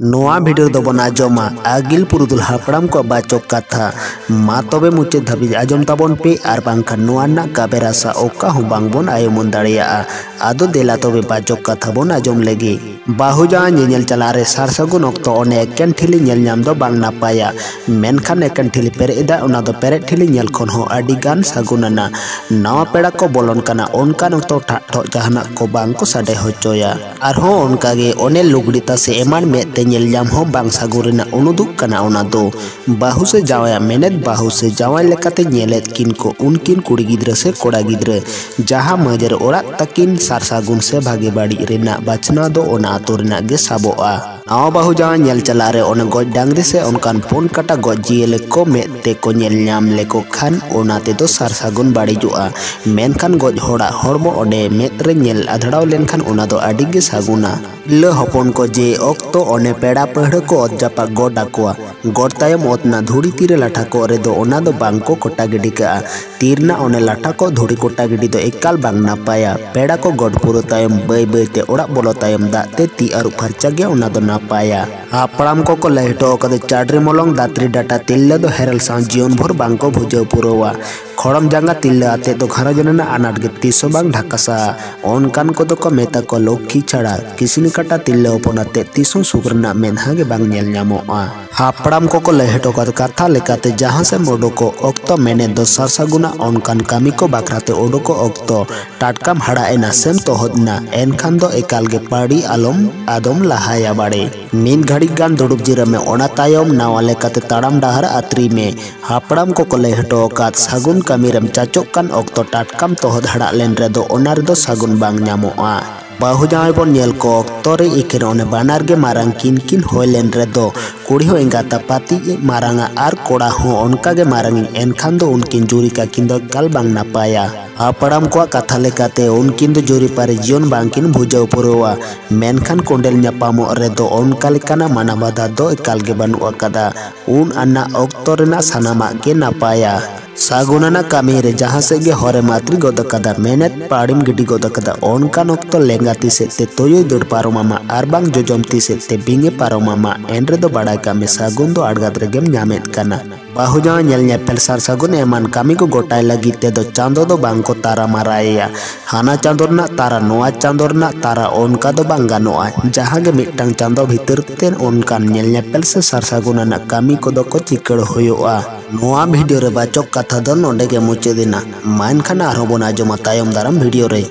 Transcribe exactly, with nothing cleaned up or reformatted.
ᱱᱚᱣᱟ ᱵᱷᱤᱰᱤᱭᱳ ᱫᱚᱵᱚᱱ ᱟᱸᱡᱚᱢᱟ ᱟᱹᱜᱤᱞ ᱯᱩᱨᱩᱫᱷᱩᱞ ᱦᱟᱯᱲᱟᱢ ᱠᱚᱣᱟᱜ ᱵᱟᱪᱚᱠ ᱠᱟᱛᱷᱟ᱾ ᱢᱟ ᱛᱚᱵᱮ ᱢᱩᱪᱟᱹᱫ ᱫᱷᱟᱹᱵᱤᱡ ᱟᱸᱡᱚᱢ ᱛᱟᱵᱚᱱ ᱯᱮ, ᱟᱨ ᱵᱟᱝᱠᱷᱟᱱ ᱱᱚᱣᱟ ᱨᱮᱱᱟᱜ ᱠᱟᱵᱮᱨᱟᱥᱟ ᱚᱠᱟ ᱦᱚᱸ ᱵᱟᱝᱵᱚᱱ ᱟᱭᱩᱢᱟᱹᱱ ᱫᱟᱲᱮᱭᱟᱜᱼᱟ᱾ ᱟᱫᱚ ᱫᱮᱞᱟ ᱛᱚᱵᱮ ᱵᱟᱪᱚᱠ ᱠᱟᱛᱷᱟ ᱵᱚᱱ ᱟᱸᱡᱚᱢ ᱞᱮᱜᱮ᱾ ᱵᱟᱹᱦᱩ ᱡᱟᱶᱟᱭ ᱧᱮᱧᱮᱞ ᱪᱟᱞᱟᱜ ᱨᱮ ᱥᱟᱨ ᱥᱟᱹᱜᱩᱱ ᱚᱠᱛᱚ ᱚᱱᱮ ᱮᱠᱮᱱ ᱴᱷᱤᱞᱤ ᱧᱮᱞ ᱧᱟᱢ ᱫᱚ ᱵᱟᱝ ᱱᱟᱯᱟᱭᱟ᱾ ᱢᱮᱱᱠᱷᱟᱱ ᱮᱠᱮᱱ ᱴᱷᱤᱞᱤ ᱯᱮᱨᱮᱡ ᱮᱫᱟ, ᱚᱱᱟ ᱫᱚ ᱯᱮᱨᱮᱡ ᱴᱷᱤᱞᱤ ᱧᱮᱞ ᱠᱷᱚᱱ ᱦᱚᱸ ᱟᱹᱰᱤ ᱜᱟᱱ ᱥᱟᱹᱜᱩᱱ ᱟᱱᱟ᱾ ᱱᱟᱣᱟ ᱯᱮᱲᱟ ᱠᱚ ᱵᱚᱞᱚᱱ ᱠᱟᱱᱟ, ᱚᱱᱠᱟᱱ ᱚᱠᱛᱚ ᱴᱷᱟᱜ ᱴᱷᱚᱜ ᱡᱟᱦᱟᱱᱟᱜ ᱠᱚ ᱵᱟᱝ ᱠᱚ ᱥᱟᱰᱮ ᱦᱚᱪᱚᱭᱟ᱾ ᱟᱨᱦᱚᱸ ᱚᱱᱠᱟᱜᱮ ᱚᱱᱮ ᱞᱩᱜᱽᱲᱤ ᱛᱟᱥᱮ ᱮᱢᱟᱱ ᱢᱮᱫ ᱛᱮ ᱧᱮᱞ ᱧᱟᱢ ᱦᱚᱸ ᱵᱟᱝ ᱥᱟᱹᱜᱩᱱ ᱨᱮᱱᱟᱜ ᱩᱱᱩᱫᱩᱜ ᱠᱟᱱᱟ᱾ ᱚᱱᱟ ᱫᱚ ᱵᱟᱹᱦᱩ ᱥᱮ ᱡᱟᱶᱟᱭᱟᱜ ᱢᱮᱱᱮᱫ, ᱵᱟᱹᱦᱩ ᱥᱮ ᱡᱟᱶᱟᱭ ᱞᱮᱠᱟᱛᱮ ᱧᱮᱞᱮᱫ ᱠᱤᱱ ᱠᱚ ᱩᱱᱠᱤᱱ ᱠᱩᱲᱤ ᱜᱤᱫᱽᱨᱟᱹ ᱥᱮ ᱠᱚᱲᱟ ᱜᱤᱫᱽᱨᱟᱹ, ᱡᱟᱦᱟᱸ ᱢᱟᱹᱡᱟᱹᱨ ᱚᱲᱟᱜ ᱛᱟᱹᱠᱤᱱ ᱥᱟᱨ ᱥᱟᱹᱜᱩᱱ ᱥᱮ ᱵᱷᱟᱜᱮ ᱵᱟᱹᱲᱤᱡ ᱨᱮᱱᱟᱜ ᱵᱟᱪᱷᱱᱟᱣ ᱫᱚ ᱚᱱᱟ ᱟᱹᱛᱩ ᱨᱮᱱᱟᱜ ᱜᱮ ᱥᱟᱵᱚᱜᱼᱟ᱾ ᱱᱟᱣᱟ ᱵᱟᱹᱦᱩ ᱡᱟᱶᱟᱭ ᱧᱮᱞ ᱪᱟᱞᱟᱜ ᱨᱮ ᱚᱱᱮ ᱜᱚᱡ ᱰᱟᱝᱨᱤ ᱥᱮ ᱚᱱᱠᱟᱱ ᱯᱩᱱ ᱠᱟᱴᱟ ᱜᱚᱡ ᱡᱤᱭᱟᱹᱞᱤ ᱠᱚ ᱢᱮᱫ ᱛᱮᱠᱚ ᱧᱮᱞ ᱧᱟᱢ ᱞᱮᱠᱚ ᱠᱷᱟᱱ ᱚᱱᱟ ᱛᱮᱫᱚ ᱥᱟᱨ ᱥᱟᱹᱜᱩᱱ ᱵᱟᱹᱲᱤᱡᱚᱜᱼᱟ᱾ ᱢᱮᱱᱠᱷᱟᱱ ᱜᱚᱡ ᱦᱚᱲᱟᱜ ᱦᱚᱲᱢᱚ ᱚᱸᱰᱮ ᱢᱮᱫ ᱨᱮ ᱧᱮᱞ ᱟᱫᱷᱲᱟᱣ ᱞᱮᱱᱠᱷᱟᱱ ᱚᱱᱟ ᱫᱚ ᱟᱹᱰᱤ ᱜᱮ ᱥᱟᱹᱜᱩᱱᱟ᱾ ᱛᱤᱨᱞᱟᱹ ᱦᱚᱯᱚᱱ ᱠᱚ ᱡᱮ ᱚᱠᱛᱚ ᱚᱱᱮ ᱯᱮᱲᱟ ᱯᱟᱹᱦᱲᱟᱹ ᱠᱚ ᱚᱛ ᱡᱟᱯᱟᱜ ᱜᱚᱰ ᱟᱠᱚᱣᱟ, ᱜᱚᱰ ᱛᱟᱭᱚᱢ ᱚᱛ ᱨᱮᱱᱟᱜ ᱫᱷᱩᱲᱤ ᱛᱤᱨᱮ ᱞᱟᱴᱷᱟ ᱠᱚᱜ ᱨᱮᱫᱚ ᱚᱱᱟ ᱫᱚ ᱵᱟᱝ ᱠᱚ ᱠᱚᱴᱟ ᱜᱤᱰᱤ ᱠᱟᱜᱼᱟ᱾ ᱛᱤ ᱨᱮᱱᱟᱜ ᱚᱱᱮ ᱞᱟᱴᱷᱟ ᱠᱚᱜ ᱫᱷᱩᱲᱤ ᱠᱚᱴᱟ ᱜᱤᱰᱤ ᱫᱚ ᱮᱠᱟᱞ ᱵᱟᱝ ᱱᱟᱯᱟᱭᱟ᱾ ᱯᱮᱲᱟ ᱠᱚ ᱜᱚᱰ ᱯᱩᱨᱟᱹ ᱛᱟᱭᱚᱢ ᱵᱟᱹᱭ ᱵᱟᱹᱭ ᱛᱮ ᱚᱲᱟᱜ ᱵᱚᱞᱚ ᱛᱟᱭᱚᱢ ᱫᱟᱜ ᱛᱮ ᱛᱤ ᱟᱹᱨᱩᱵ ᱯᱷᱟᱨᱪᱟ ᱜᱮ ᱚᱱᱟ ᱫᱚ ᱱᱟᱯᱟᱭᱟ᱾ ᱦᱟᱯᱲᱟᱢ ᱠᱚᱠᱚ ᱞᱟᱹᱭ ᱦᱚᱴᱚ ᱟᱠᱟᱫᱟ, ᱪᱟᱹᱰᱨᱤ ᱢᱚᱞᱚᱝ ᱫᱟᱛᱨᱤ ᱰᱟᱴᱟ ᱛᱤᱨᱞᱟᱹ ᱫᱚ ᱦᱮᱨᱮᱞ ᱥᱟᱶ ᱡᱤᱭᱚᱱ ᱵᱷᱳᱨ ᱵᱟᱝ ᱠᱚ ᱵᱷᱩᱡᱟᱹᱣ ᱯᱩᱨᱟᱹᱣᱟ᱾ ᱠᱷᱚᱲᱚᱢ ᱡᱟᱸᱜᱟ ᱛᱤᱨᱞᱟᱹ ᱟᱛᱮᱫ ᱫᱚ ᱜᱷᱟᱨᱚᱸᱡᱽ ᱨᱮᱱᱟᱜ ᱟᱱᱟᱴ ᱜᱮ ᱛᱤᱥ ᱦᱚᱸ ᱵᱟᱝ ᱰᱷᱟᱠᱟᱥᱟ᱾ ᱚᱱᱠᱟᱱ ᱠᱚᱫᱚ ᱠᱚ ᱢᱮᱛᱟ ᱠᱚᱣᱟ ᱞᱚᱠᱠᱷᱤ ᱪᱷᱟᱲᱟ᱾ ᱠᱤᱥᱱᱤ ᱠᱟᱴᱟ ᱛᱤᱨᱞᱟᱹ ᱦᱚᱯᱚᱱ ᱟᱛᱮᱫ ᱛᱤᱥ ᱦᱚᱸ ᱥᱩᱠ ᱨᱮᱱᱟᱜ ᱢᱮᱫᱦᱟ ᱜᱮ ᱵᱟᱝ ᱧᱮᱞ ᱧᱟᱢᱚᱜᱼᱟ᱾ ᱦᱟᱯᱲᱟᱢ ᱠᱚᱠᱚ ᱞᱟᱹᱭ ᱦᱚᱴᱚ ᱠᱟᱫ ᱠᱟᱛᱷᱟ ᱞᱮᱠᱟᱛᱮ ᱡᱟᱦᱟᱸ ᱥᱮᱫ ᱩᱰᱩᱠᱚᱜ ᱚᱠᱛᱚ ᱢᱮᱱᱮᱫ ᱫᱚ ᱥᱟᱨ ᱥᱟᱹᱜᱩᱱᱟᱜ ᱚᱱᱠᱟᱱ ᱠᱟᱹᱢᱤ ᱠᱚ ᱵᱟᱠᱷᱨᱟ ᱛᱮ ᱩᱰᱩᱠᱚᱜ ᱚᱠᱛᱚ ᱴᱟᱴᱠᱟᱢ ᱦᱟᱲᱟᱜ ᱮᱱᱟ ᱥᱮᱢ ᱛᱚᱦᱚᱫ ᱮᱱᱟ, ᱮᱱᱠᱷᱟᱱ ᱫᱚ ᱮᱠᱟᱞ ᱜᱮ ᱯᱟᱹᱲᱤ ᱟᱞᱚᱢ ᱟᱫᱚᱢ ᱞᱟᱦᱟᱭᱟ ᱵᱟᱲᱮ᱾ ᱢᱤᱫ ᱜᱷᱟᱹᱲᱤᱡ ᱜᱟᱱ ᱫᱩᱲᱩᱵ ᱡᱤᱨᱟᱹᱜ ᱢᱮ, ᱚᱱᱟ ᱛᱟᱭᱚᱢ ᱱᱟᱣᱟ ᱞᱮᱠᱟᱛᱮ ᱛᱟᱲᱟᱢ ᱰᱟᱦᱟᱨ ᱟᱛᱨᱤ ᱢᱮ᱾ ᱦᱟᱯᱲᱟᱢ ᱠᱚᱠᱚ ᱞᱟᱹᱭ ᱦᱚᱴᱚ ᱟᱠᱟᱫ, ᱥᱟᱹᱜᱩᱱ ᱠᱟᱹᱢᱤ ᱨᱮᱢ ᱪᱟᱪᱚᱜ ᱠᱟᱱ ᱚᱠᱛᱚ ᱴᱟᱴᱠᱟᱢ ᱛᱚᱦᱚᱫ ᱦᱟᱲᱟᱜ ᱞᱮᱱ ᱨᱮᱫᱚ ᱚᱱᱟ ᱨᱮᱫᱚ ᱥᱟᱹᱜᱩᱱ ᱵᱟᱝ ᱧᱟᱢᱚᱜᱼᱟ᱾ ᱵᱟᱹᱦᱩ ᱡᱟᱶᱟᱭ ᱵᱚᱱ ᱧᱮᱞ ᱠᱚ ᱚᱠᱛᱚ ᱨᱮ ᱮᱠᱷᱮᱱ ᱚᱱᱮ ᱵᱟᱱᱟᱨ ᱜᱮ ᱢᱟᱨᱟᱝ ᱠᱤᱱ ᱠᱤᱱ ᱦᱩᱭ ᱞᱮᱱ ᱨᱮᱫᱚ ᱠᱩᱲᱤ ᱦᱚᱸ ᱮᱸᱜᱟᱛ ᱟᱯᱟᱛᱤᱡ ᱢᱟᱨᱟᱝᱟ ᱟᱨ ᱠᱚᱲᱟ ᱦᱚᱸ ᱚᱱᱠᱟ ᱜᱮ ᱢᱟᱨᱟᱝᱤᱡ, ᱮᱱᱠᱷᱟᱱ ᱫᱚ ᱩᱱᱠᱤᱱ ᱡᱩᱨᱤ ᱠᱟᱠᱤᱱ ᱫᱚ ᱮᱠᱟᱞ ᱵᱟᱝ ᱱᱟᱯᱟᱭᱟ᱾ ᱦᱟᱯᱲᱟᱢ ᱠᱚᱣᱟᱜ ᱠᱟᱛᱷᱟ ᱞᱮᱠᱟᱛᱮ ᱩᱱᱠᱤᱱ ᱫᱚ ᱡᱩᱨᱤᱯᱟᱹᱨᱤ ᱡᱤᱭᱚᱱ ᱵᱟᱝᱠᱤᱱ ᱵᱷᱩᱡᱟᱹᱣ ᱯᱩᱨᱟᱹᱣᱟ, ᱢᱮᱱᱠᱷᱟᱱ ᱠᱚᱸᱰᱮᱞ ᱧᱟᱯᱟᱢᱚᱜ ᱨᱮᱫᱚ ᱚᱱᱠᱟ ᱞᱮᱠᱟᱱᱟᱜ ᱢᱟᱱᱟ ᱵᱟᱫᱷᱟ ᱫᱚ ᱮᱠᱟᱞ ᱜᱮ ᱵᱟᱹᱱᱩᱜ ᱟᱠᱟᱫᱟ᱾ ᱩᱱ ᱟᱱᱟᱜ ᱚᱠᱛᱚ ᱨᱮᱱᱟᱜ ᱥᱟᱱᱟᱢᱟᱜ ᱜᱮ ᱱᱟᱯᱟᱭᱟ᱾ ᱥᱟᱹᱜᱩᱱ ᱟᱱᱟᱜ ᱠᱟᱹᱢᱤ ᱨᱮ ᱡᱟᱦᱟᱸ ᱥᱮᱫ ᱜᱮ ᱦᱚᱨᱮᱢ ᱟᱹᱛᱨᱤ ᱜᱚᱫ ᱟᱠᱟᱫᱟ, ᱢᱮᱱᱮᱫ ᱯᱟᱲᱮᱢ ᱜᱤᱰᱤ ᱜᱚᱫ ᱟᱠᱟᱫᱟ, ᱚᱱᱠᱟᱱ ᱚᱠᱛᱚ ᱞᱮᱸᱜᱟ ᱛᱤ ᱥᱮᱫ ᱛᱮ ᱛᱩᱭᱩᱭ ᱫᱟᱹᱲ ᱯᱟᱨᱚᱢᱟᱢᱟ ᱟᱨ ᱵᱟᱝ ᱡᱚᱡᱚᱢ ᱛᱤ ᱥᱮᱫ ᱛᱮ ᱵᱤᱧ ᱮ ᱯᱟᱨᱚᱢᱟᱢᱟ, ᱮᱱ ᱨᱮᱫᱚ ᱵᱟᱲᱟᱭ ᱠᱟᱜ ᱢᱮ, ᱥᱟᱹᱜᱩᱱ ᱫᱚ ᱟᱬᱜᱟᱛ ᱨᱮᱜᱮᱢ ᱧᱟᱢᱮᱫ ᱠᱟᱱᱟ᱾ ᱵᱟᱹᱦᱩ ᱡᱟᱶᱟᱭ ᱧᱮᱞ ᱧᱮᱯᱮᱞ ᱥᱟᱨ ᱥᱟᱹᱜᱩᱱ ᱮᱢᱟᱱ ᱠᱟᱹᱢᱤ ᱠᱚ ᱜᱚᱴᱟᱭ ᱞᱟᱹᱜᱤᱫ ᱛᱮᱫᱚ ᱪᱟᱸᱫᱚ ᱫᱚ ᱵᱟᱝ ᱠᱚ ᱛᱟᱨᱟ ᱢᱟᱨᱟᱭᱮᱭᱟ᱾ ᱦᱟᱱᱟ ᱪᱟᱸᱫᱚ ᱨᱮᱱᱟᱜ ᱛᱟᱨᱟ, ᱱᱚᱣᱟ ᱪᱟᱸᱫᱚ ᱨᱮᱱᱟᱜ ᱛᱟᱨᱟ, ᱚᱱᱠᱟ ᱫᱚ ᱵᱟᱝ ᱜᱟᱱᱚᱜᱼᱟ᱾ ᱡᱟᱦᱟᱸ ᱜᱮ ᱢᱤᱫᱴᱟᱝ ᱪᱟᱸᱫᱚ ᱵᱷᱤᱛᱤᱨ ᱛᱮ ᱚᱱᱠᱟᱱ ᱧᱮᱞ ᱧᱮᱯᱮᱞ ᱥᱮ ᱥᱟᱨ ᱥᱟᱹᱜᱩᱱ ᱟᱱᱟᱜ ᱠᱟᱹᱢᱤ ᱠᱚᱫᱚ ᱠᱚ ᱪᱤᱠᱟᱹᱲ ᱦᱩᱭᱩᱜᱼᱟ᱾ ᱱᱚᱣᱟ ᱵᱷᱤᱰᱤᱭᱳ ᱨᱮ ᱵᱟᱪᱚᱠ ᱠᱟᱛᱷᱟ ᱫᱚ ᱱᱚᱰᱮ ᱜᱮ ᱢᱩᱪᱟᱹᱫ ᱮᱱᱟ᱾ ᱢᱟ ᱮᱱᱠᱷᱟᱱ ᱟᱨᱦᱚᱸ ᱵᱚᱱ ᱟᱸᱡᱚᱢᱟ ᱛᱟᱭᱚᱢ ᱫᱟᱨᱟᱢ ᱵᱷᱤᱰᱤᱭᱳ ᱨᱮ᱾